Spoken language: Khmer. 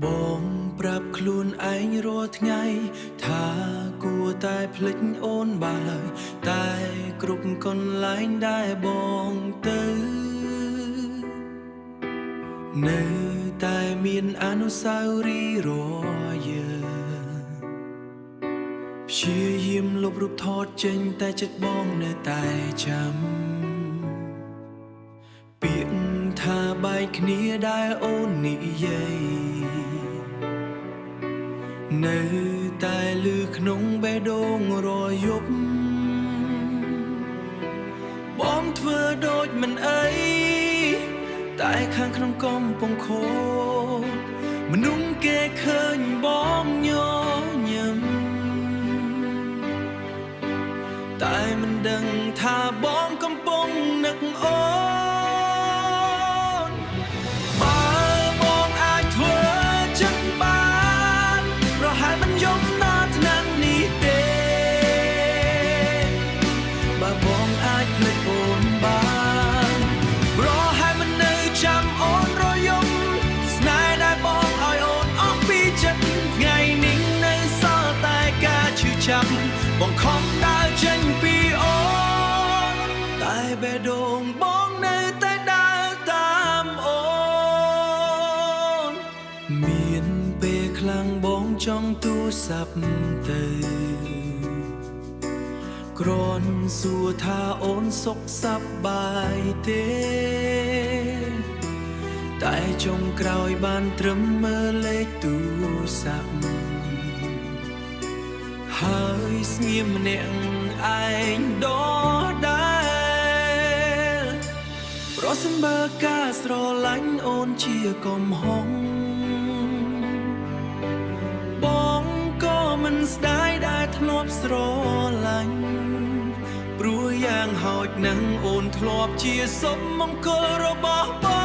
បងប្រាប់ខ្លួនឯងរាល់ថ្ងៃថាគួរតែភ្លេចអូនបានហើយតែគ្រប់កន្លែងដែលបងទៅនៅតែមានអនុស្សាវរីយ៍រយើងព្យាយាមលុបរូបថតចេញតែចិត្តបងនៅតែចាំពាក្យថាបែកគ្នាដែលអូននិយាយនៅតែលឺក្នុងបេះដូងរាល់យប់បងធ្វើដូចមិនអីតែខាងក្នុងកំពុងខូចមនុស្សគេឃើញបងញញឹមតែមិនដឹងថាបងកំពុងនឹកអូនបើបងអាចធ្វើចិត្តបានប្រហែលមិនយំដល់ថ្នាក់នេះទេបើបងអាចភ្លេចអូនបានប្រហែលមិននៅចាំអូនរយំស្នេហ៍ដែលបងឲ្យអូនអស់ពីចិត្តថ្ងៃនេះនៅសល់តែការឈឺចាប់បងខំដើរចេញពីអូនតែបេះដូងបងនៅតែដើរតាមអូនមានពេលខ្លាំងបងចង់ទូរស័ព្ទទៅគ្រាន់សួរថាអូនសុខសប្បាយទេតែចុងក្រោយបានត្រឹមមើលលេខទូរស័ព្ទហើយស្ងៀមម្នាក់ឯងដដែលប្រសិនបើការស្រឡាញ់អូនជាកំហុសបងក៏មិនស្ដាយដែលធ្លាប់ស្រឡាញ់ព្រោះយ៉ាងហោចណាស់អូនធ្លាប់ជាសុភមង្គលរបស់ប